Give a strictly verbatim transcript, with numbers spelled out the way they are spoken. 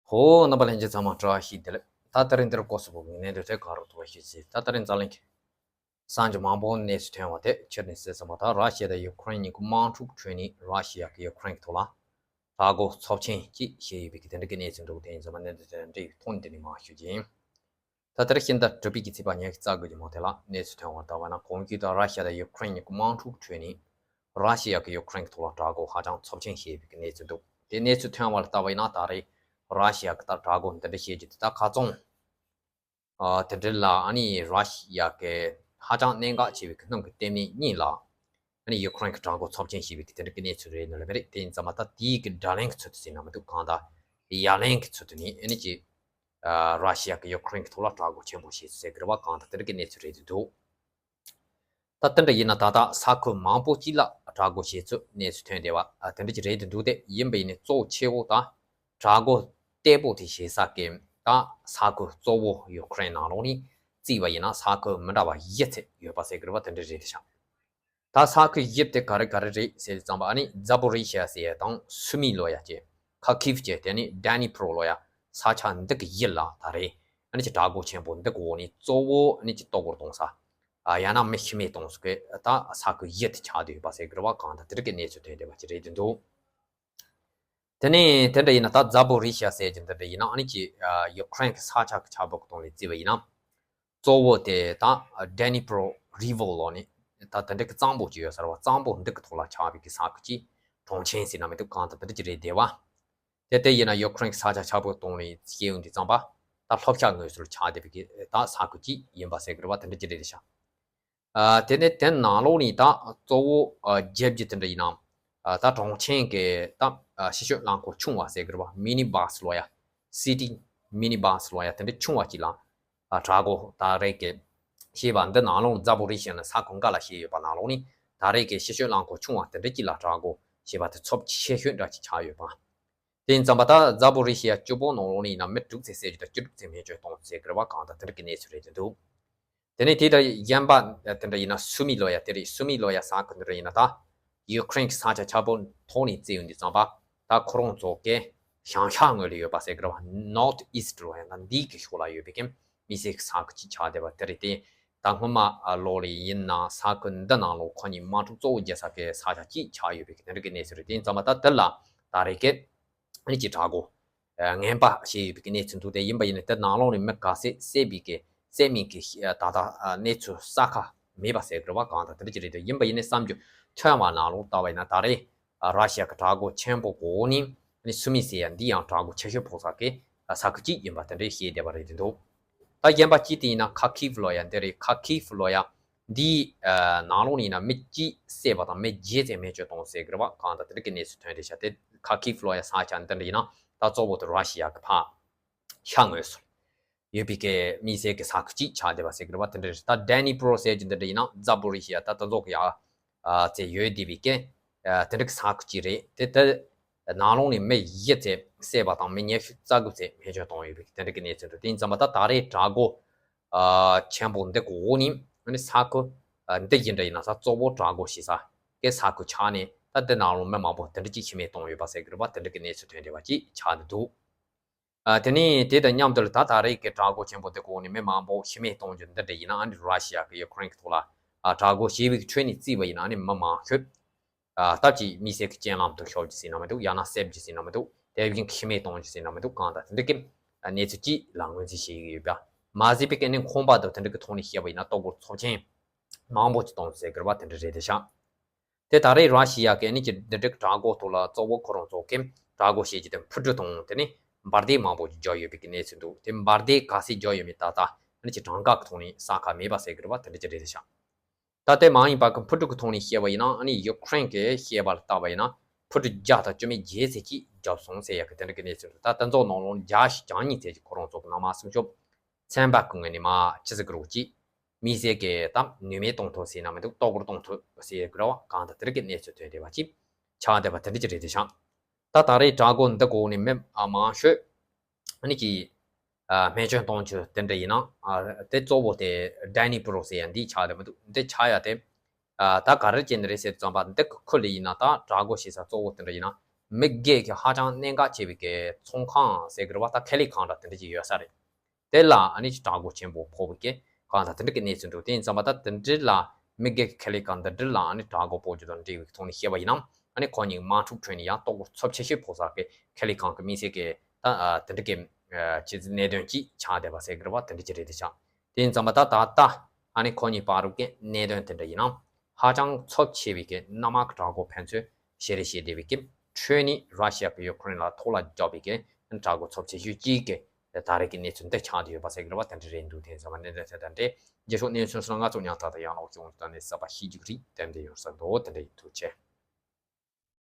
ཧོ། རྣམ་པ་ལྷན་རྒྱས་ཚང་མ་བཀྲ་ཤིས་བདེ་ལེགས། ད་ད་རིང་འདིར་སྐོར་སུ་བུ་མིང་གནས་འདོད་དེ་ག་རུ་ཐུག་པ་ཞིག་ཟེར། ད་ད་རིང་འཛམ་གླིང་གི་གསར་འགྱུར་མང་པོ་གནས་ཚུལ་ཐོན་པ་དེ་ཕྱིར་ནས་གསལ་ཙམ་པ། ད་ར་ཤི་ཡ་དང་ཡུ་ཁུ་རེན་གཉིས་ཀྱི་དམག་འཁྲུག་ཁྲོད་ནས་ར་ཤི་ཡ་གི་ཡུ་ཁུ་རེན་གྱི་ཐོག་ལ་དྲག་རྒོལ་ཚབས་ཆེན་ཅིག་བྱས་ཡོད་པའི་གི་དེ་འདྲ་གི་གནས་ཚུལ་འདུག་དེ་ཡིན་ཙང་མ་གནས་འདོད་དེ་འདྲ་ཡི་ཐོག་ནས་འདི་ནས་མར་ཞུ་རྒྱུ་ཡིན། ད་ལྟར་ཕྱི་ཟླ་དྲུག་པའི་གི་ཚེས་པ་ཉེར་གཅིག་གི་མོ་དེ་ལ་གནས་ཚུལ་ཐོན་པར་ལྟ་བ་ན། གོང་ཞུས་ལྟར་ར་ཤི་ཡ་དང་ཡུ་ཁུ་རེན་གཉིས་ཀྱི་དམག་འཁྲུག་ཁྲོད་ནས་ར་ཤི་ཡ་གིས་ཡུ་ཁུ་རེན་གྱི་ཐོག་ལ་དྲག་རྒོལ་ཧ་ཅང་ཚབས་ཆེན་བྱས་པའི་གི་གནས་ཚུལ་འདུག་དེ་གནས་ཚུལ་ཐོན་པར་ལྟ་བ་ཡིན་ན། ད་རེས་ར་ཤི་ཡ་གིས་ད་དྲག་རྒོལ་འདི་འདྲ་བྱེད་རྒྱུ་དེ་ད་ཁ་ཚོང་ཨ་དེ་འདྲ་ལ་ཨ་ནི་ར་ཤི་ཡ་གིས་ཧ་ཅང་གནད་འགག་ཆེ་བའི་གི་སྣུམ་གྱི་ལྟེ་གནས་གཉིས་ལ་ཨ་ནི་ཡུ་ཁུ་རེན་གྱིས་དྲག་རྒོལ་ཚབས་ཆེན་བྱས་པའི་གི་དེ་འདྲ་གི་གནས་ཚུལ་རེད་ནི་ལ་མི་རེད། དེ་ཡིན་ཙང་མ་ད་དེའི་གི་དགྲ་ལན་གྱི་ཚུལ་དུ་ཟེར་ན་མི་འདུག་གང་ལྟར་ཡ་ལན་གྱི་ཚུལ་དུ་ནི་ཨ་ནི་ཅི། ཨ་ར་ཤི་ཡ་གིས་ཡུ་ཁུ་རེན་གྱི་ཐོག་ལ་དྲག་རྒོལ་ཆེན་པོ་བྱས་ཟེར་གི་རེད་བ། གང་ལྟར་དེ་འདྲ་གི་གནས་ཚུལ་རེད་འདུག་ད་དེ་འདྲ་ཡིན་ན་ད་ལྟ་ས་ཁུལ་མང་པོ་ཅིག་ལ་དྲག་རྒོལ་བྱས་ཚུལ་གནས་ཚུལ་ཐོན་བསྡད་པ་ཨ་དེ་འདྲ་ཅིག་རེད་འདུག་དེ་ཡིན་པ་ཡིན་ནའི་གཙོ་བོ་ཆེ་བོ་དང་དྲག་རྒོལ་བརྟན་པོ་དེ་བྱེད་ས་གི་ད་ས་ཁུལ་གཙོ་བོ་ཡུ་ཁུ་རེན་ནང་ལོགས་ནས་བརྩིས་པ་ཡིན་ན་ས་ཁུལ་མི་འདྲ་བ་བཞི་ཙམ་ཡོད་པ་ཟེར་གི་རེད་བ། དེ་འདྲ་རེད་ཤག་ད་ས་ཁུལ་བཞི་དེ་ག་རེ་ག་རེ་རེད་ཟེར་ཙམ་པ་ཨ་ནི་ཛ་པོ་རི་ཤི་ཡ་ཟེར་ཡ་དང་སུ་མི་ལོ་ཡ་བཅས། ཁ་ཁིབ་བཅས། དེ་ནི་ཌ་ནི་པྲོ་ལོ་ཡ། ས་ཆ་འདི་གི་བཞི་ལ་ད་རེས་ཨ་ནི་ཅི་དྲག་རྒོལ་ཆེན་པོ་འདི་གི་འོག་ནས་གཙོ་བོ་ཨ་ནི་ཅི་ལྟོ་གོས་གཏོང་ས། ཨ་ཡང་ན་མི་ཤི་རྨས་གཏོང་ས་གི་ད་ས་ཁུལ་བཞི་དེ་ཆགས་བསྡད་ཡོད་པ་ཟེར་གི་རེད་བ། གང་ལྟར་དེ་འདྲ་གི་གནས་ཚུལ་ཐོན་བསྡད་པ་ཅིག་རེད་འདུག་དེ་ནས་དེ་འདྲ་ཡིན་ན་ད་ཛ་པོ་རི་ཤི་ཡ་ཟེར་གྱི་འདི་འདྲ་ཡིན་ན་ཨ་ནི་ཅི་ཡུ་ཁུ་རེན་གྱི་ས་ཆ་གི་ཆགས་བབ་གི་སྟེང་ནས་བརྩིས་པ་ཡིན་ན། གཙོ་བོ་དེ་ད་ཌ་ནི་པྲོ་རི་ཝར་ལོགས་ནས་ད་དེ་འདྲ་གི་གཙང་པོ་ཅིག་ཡོད་ས་རེད་བ། གཙང་པོ་འདི་གི་ཐོག་ལ་ཆགས་པའི་གི་ས་ཁུལ་ཅིག་གྲོང་ཆེན་ཟེར་ན་མི་འདུག་གང་ལྟར་དེ་འདྲ་ཅིག་རེད་བསྡད་པ། དེ་དེ་ཡིན་ན་ཡུ་ཁུ་རེན་གྱི་ས་ཆ་ཆགས་བབ་གི་སྟེང་ནས་བཤད་ཡོང་དུས་ཙམ་པ་ད་ལྷོ་བྱང་ངོས་སུ་ཆགས་བསྡད་པའི་གི་ད་ས་ཁུལ་ཅིག་ཡིན་པ་ཟེར་གི་རེད་བ། དེ་འདྲ་ཅིག་རེད་བསྡད་ཤག་ཨ་དེ་ནས་དེ་ནང་ལོགས་ནས་ད་གཙོ་བོ་ཨ་རྒྱལ་རྒྱུ་དེ་འདྲ་ཡིན་ན། ཨ་ད་གྲོང་ཆེན་གྱི་ད་ཨ་ཕྱི་སྐྱོད་རླངས་འཁོར་ཆུང་བ་ཟེར་གི་རེད་བ། མི་ནི་བྷ་སི་ལོ་ཡ། སི་ཊི་མི་ནི་བྷ་སི་ལོ་ཡ་དེ་འདྲ་ཆུང་བ་ཅིག་ལ་ཨ་དྲག་རྒོལ་ད་རེས་ཀྱི་བྱས་པ་འདི་ནང་ལོགས་ཛ་པོ་རི་ཤི་ཡ་ནི་ས་ཁུལ་འགའ་ལ་བྱས་ཡོད་པ་ནང་ལོགས་ནས་ད་རེས་ཀྱི་ཕྱི་སྐྱོད་རླངས་འཁོར་ཆུང་བ་དེ་འདྲ་ཅིག་ལ་དྲག་རྒོལ་བྱས་པ་དེ་ཚབས་ཆེ་ཤོས་འདྲ་ཅིག་ཆགས་ཡོད་པ། དེ་ཡིན་ཙམ་པ་ད་ཛ་པོ་རི་ཤི་ཡ་གཅིག་པོ་ནང་ལོགས་ནས་ཡིན་ན་མི་དྲུག་ཙམ་བསད་རྒྱུ་དང་བཅུ་དྲུག་ཙམ་རྨས་སྐྱོན་གཏོང་རྒྱུ་ཟེར་གི་རེད་བ། གང་ལྟར་དེ་འདྲ་གི་གནས་ཚུལ་རེད་འདུག་དེ་ནས་དེ་ལྟར་གཞན་པ་དེ་འདྲ་ཡིན་ན་སུ་མི་ལོ་ཡ་དེ་རེད། སུ་མི་ལོ་ཡ་ས་ཁུལ་འདི་འདྲ་ཡིན་ན་ད་ཡུ་ཁུ་རེན་གྱི་ས་ཆ་ཆགས་བབ་ཐོག་ནས་བརྩིས་ཡོང་དུས་ཙམ་པ་ད་ཁོ་རང་ཚོ་གི་བྱང་ཤར་ངོས་ལ་ཡོད་པ་ཟེར་གི་རེད་བ། North East ལོ་ཡ་ད་འདི་གི་ཕྱོགས་ལ་ཡོད་པའི་གི་མི་སེར་གྱི་ས་ཁུལ་ཅིག་ཆགས་བསྡད་པ་དེ་རེད། དེ་ད་སྔོན་མ་ལོ་ལ་ཡིན་ན་ས་ཁུལ་འདི་ནང་ལོགས་ཁོ་གཉིས་དམག་འཁྲུག་གཙོ་བོ་བརྒྱབ་ས་གི་ས་ཆ་ཅིག་ཆགས་ཡོད་པའི་གི་དེ་འདྲ་གི་གནས་ཚུལ་རེད། དེ་ཡིན་ཙམ་པ་ད་དེ་ལ་ད་རེས་ཀྱི་ཨ་ནི་ཅིག་དྲག་རྒོལ་ངན་པ་བྱས་ཡོད་པའི་གནས་ཚུལ་འདུག་དེ་ཡིན་པ་ཡིན་ན་དེ་ནང་ལོགས་ནས་མི་ག་ཚད་བསད་པའི་གི་བསད་མིན་གི་ད་ལྟ་གནས་ཚུལ་གསལ་ཁ་མེད་པ་ཟེར་གི་རེད་བ། གང་ལྟར་དེ་འདྲ་ཅིག་རེད་འདུག་ཡིན་པ་ཡིན་ན་བསམ་རྒྱུ་ཐོན་པ་ནང་ལོགས་ལྟ་བ་ཡིན་ན་ད་རེས་ར་ཤི་ཡ་གི་དྲག་རྒོལ་ཆེན་པོ་གོ་ནི་ནི་སུ་མི་ཟེར་ཡ་འདི་ཡང་དྲག་རྒོལ་ཆེ་ཤོས་ཕོག་ས་གི་ས་ཁུལ་གཅིག་ཡིན་པ་དེ་འདྲ་བཤད་བསྡད་པ་རེད་འདུག་ད་གཞན་པ་གཅིག་དེ་ཡིན་ན་ཁ་ཁིབ་ལོ་ཡ་འདི་རེད། ཁ་ཁིབ་ལོ་ཡ་འདི་ནང་ལོགས་ནས་ཡིན་ན་མི་གཅིག་བསད་པ་དང་མི་བརྒྱད་ཙམ་རྨས་སྐྱོན་གཏོང་ཟེར་གི་རེད་བ། གང་ལྟར་དེ་འདྲ་གི་གནས་ཚུལ་ཐོན་བསྡད་ཤག་དེ་ཁ་ཁིབ་ལོ་ཡ་ས་ཆ་འདི་འདྲ་ཡིན་ན་ད་གཙོ་བོ་དེ་ར་ཤི་ཡ་གི་ཕར་ཤར་ངོས་སུ་ཡོད་པའི་གི་མི་སེར་གི་ས་ཁུལ་གཅིག་ཆགས་བསྡད་པ་ཟེར་གི་རེད་བ། དེ་འདྲ་རེད། ད་ཌེ་ནི་པྲོ་ཟེར་གྱི་འདི་འདྲ་ཡིན་ན་ཛ་པོ་རི་ཤི་ཡ་ད་ད་ཚོ་གི་ཡ་ཨ་ཙེ་ཡོད་བསྡད་པའི་གི་ཨ་དེ་འདྲ་གི་ས་ཁུལ་གཅིག་རེད། དེ་ད་ནང་ལོགས་ནས་མི་བཞི་ཙམ་བསད་པ་དང་མི་ཉི་ཤུ་རྩ་དགུ་ཙམ་རྨས་སྐྱོན་བཏང་ཡོད་པའི་དེ་འདྲ་གི་གནས་ཚུལ་འདུག་དེ་ཡིན་ཙམ་པ་ད་ད་རེས་དྲག་རྒོལ་ཨ་ཆེན་པོ་འདི་གི་འོག་ནས་ཨ་ནི་ས་ཁུལ་ཨ་འདི་བཞིན་འདྲ་ཡིན་ན་ས་གཙོ་བོ་དྲག་རྒོལ་བྱེད་ས་གི་ས་ཁུལ་ཆགས་ནས་ད་འདི་ནང་ལོགས་མི་མང་པོ་དེ་འདྲ་ཅིག་ཤི་རྨས་བཏང་ཡོད་པ་ཟེར་གི་རེད་བ། དེ་འདྲ་གི་གནས་ཚུལ་ཐོན་བསྡད་པ་ཅིག་ཆགས་བསྡད་འདུག་ཨ་དེ་ནས་དེ་དང་མཉམ་དུ་ད་ད་རེས་ཀྱི་དྲག་རྒོལ་ཆེན་པོ་འདི་གོང་ནས་མི་མང་པོ་ཤི་རྨས་གཏོང་རྒྱུ་འདི་འདྲ་ཡིན་ན་ཨ་ནི་ར་ཤི་ཡ་གི་ཡུ་ཁུ་རེན་གྱི་ཐོག་ལ་ཨ་དྲག་རྒོལ་བྱས་པའི་ཁྲོད་ནས་བརྩིས་པ་ཡིན་ན་ཨ་ནི་མི་མང་ཤོས་ཨ་སྟབས་ཀྱིས་མི་སེར་གྱི་རྐྱེན་ལམ་དུ་ཤོར་རྒྱུ་ཟེར་ན་མི་འདུག་ཡང་ན་བསད་རྒྱུ་ཟེར་ན་མི་འདུག་དེ་བཞིན་ཤི་རྨས་གཏོང་རྒྱུ་ཟེར་ན་མི་འདུག་གང་ལྟར་དེ་འདྲ་གི་གནས་ཚུལ་ཅིག་ལ་ངོས་འཛིན་བྱེད་ཀྱི་ཡོད་པ་མ་ཟད་པའི་གནས་ཁོང་པ་དང་དེ་འདྲ་གི་ཐོག་ནས་བཤད་པ་ཡིན་ན་ལྟོ་གོས་ཚབས་ཆེན་མང་པོ་ཅིག་གཏོང་ཟེར་གི་རེད་བ། དེ་འདྲ་རེད་དེ་ཤག་དེ་ད་རེས་ར་ཤི་ཡ་གི་ཨ་ནི་ཀྱི་འདི་འདྲའི་དྲག་རྒོལ་ཐོག་ལ་གཙོ་བོ་ཁོ་རང་ཚོ་གིས་དྲག་རྒོལ་བྱེད་ཀྱི་དེ་འཕུར་གྲུ་དང་དེ་ནས་འབར་མདེལ་མང་པོ་ཅིག་བརྒྱབ་ཡོད་པའི་གི་གནས་ཚུལ་འདུག་དེ་འབར་མདེལ་ག་ཚད་བརྒྱབ་ཡོད་མེད་ད་ལྟ་ཨ་ནི་ཀྱི་གྲངས་ཀ་གི་ཐོག་ནས་གསལ་ཁ་མེད་པ་ཟེར་གི་རེད་བ། དེ་འདྲ་ཅིག་རེད་དེ་ཤག་ད་དེ་མ་ཡིན་པ་གི་འཕུར་གྲུ་གི་ཐོག་ནས་བཤད་པ་ཡིན་ན་ཨ་ནི་ཡུ་ཁུ་རེན་གྱིས་བཤད་པ་ལ་བལྟས་པ་ཡིན་ན་འཕུར་གྲུ་བརྒྱ་དང་བཅུ་མེད་བརྒྱད་ཙམ་ཅིག་བརྒྱབ་སོང་ཟེར་ཡ་གི་དེ་འདྲ་གི་གནས་ཚུལ་འདུག་ད་དེ་ཚོ་ནང་ལོགས་བརྒྱ་ཞེ་གྱ་གཉིས་ཙམ་ཅིག་ཁོ་རང་ཚོ་གི་ནང་མ་སེམས་ཤོབ་ཚན་པ་གི་ངོས་ནས་མ་ཅི་ཟེར་གི་རེད་ཅིག་མི་སེར་གྱི་ད་ནུས་མེད་གཏོང་ཐུབ་ཟེར་ན་མི་འདུག་ལྟོ་གོས་གཏོང་ཐུབ་ཟེར་གི་རེད་བ། གང་ལྟར་དེ་འདྲ་གི་གནས་ཚུལ་ཐོན་བསྡད་པ་ཅིག་ཆགས་བསྡད་པ་དེ་འདྲ་ཅིག་རེད་དེ་ཤག་ད་ད་རེས་དྲག་རྒོལ་འདི་གོང་ནས་མི་ཨ་མང་ཤོས་ཨ་ནི་ཀྱི་ཨ་རྨས་སྐྱོན་གཏོང་རྒྱུ་དེ་འདྲ་ཡིན་ན་ཨ་དེ་གཙོ་བོ་དེ་ཌེ་ནི་པྲོ་ཟེར་ཡ་འདི་ཆགས་བསྡད་མི་འདུག་འདི་ཆགས་ཡ་དེ་ཨ་ད་ག་རེ་བྱས་ནི་རེད་ཟེར་ཙམ་པ་འདི་གི་ཁུལ་ལ་ཡིན་ན་ད་དྲག་རྒོལ་བྱེད་ས་གཙོ་བོ་དེ་འདྲ་ཡིན་ན་ མི་སྒེར་གྱི་ཧ་ཅང་གནད་འགག་ཆེ་བའི་གི་ཚོང་ཁང་ཟེར་གི་རེད་བ། ད་ཁེ་ལས་ཁང་འདྲ་དེ་འདྲ་ཅིག་ཡོད་ས་རེད། དེ་ལ་ཨ་ནི་དྲག་རྒོལ་ཆེན་པོ་ཕོག་པའི་གི་གང་ལྟར་དེ་འདྲ་གི་གནས་ཚུལ་འདུག་དེ་ཡིན་ཙང་མ་ད་དེ་འདྲ་ལ་མི་སྒེར་གྱི་ཁེ་ལས་ཁང་འདི་འདྲ་ལ་ཨ་ནི་དྲག་རྒོལ་ཕོག་རྒྱུ་དང་འབྲེལ་བའི་ཐོག་ནས་བཤད་པ་ཡིན་ན། ཨ་ནི་ཁོ་གཉིས་དམག་འཁྲུག་ཁྲོད་ནས་ཡང་ལྟོ་གོས་ཚབས་ཆེ་ཤོས་ཕོག་ས་གི་ཁེ་ལས་ཁང་གི་དམིགས་བསལ་གི་ད་དེ་འདྲ་གི་ཆེ་གནད་དོན་ཅིག་ཆགས་བསྡད་པ་ཟེར་གི་རེད་བ། དེ་འདྲ་ཅིག་རེད་དེ་ཆགས། དེ་ཡིན་ཙང་མ་ད་ད་ལྟ་ཨ་ནི་ཁོ་གཉིས་བར་དུ་གི་གནད་དོན་དེ་འདྲ་ཡིན་ན། ཧ་ཅང་ཚབས་ཆེ་བའི་གི་གནམ་དམག་གི་དྲག་རྒོལ་ཕན་ཚུན་བཤད་རེས་བྱས་བསྡད་པའི་གི་ཁྲོད་ནས་ར་ཤི་ཡ་གི་ཡུ་ཁུ་རེན་ལ་ཐོག་ལ་རྒྱག་པའི་གི་དྲག་རྒོལ་ཚབས་ཆེ་ཤོས་གཅིག་གི་ད་རེས་ཀྱི་གནས་ཚུལ་འདི་ཆགས་བསྡད་ཡོད་པ་ཟེར་གི་རེད་བ། དེ་འདྲ་རེད་འདུག་དེ་ཡིན་ཙང་མ་གནད་དོན་དེ་དང་འབྲེལ་རྒྱལ་ཕྱོགས་གནས་ཚུལ་སོགས་ང་ཚོ་ཉམས་ཐག་དང་ཡང་ལོག་སྐྱོང་དང་ནས་གསར་པ་ཤེས་རྒྱུ་རིགས་དེ་འདྲ་ཡོང་ས་འདུག་དེ་འདྲ་ཡིན། ཐུགས་རྗེ་ཆེ།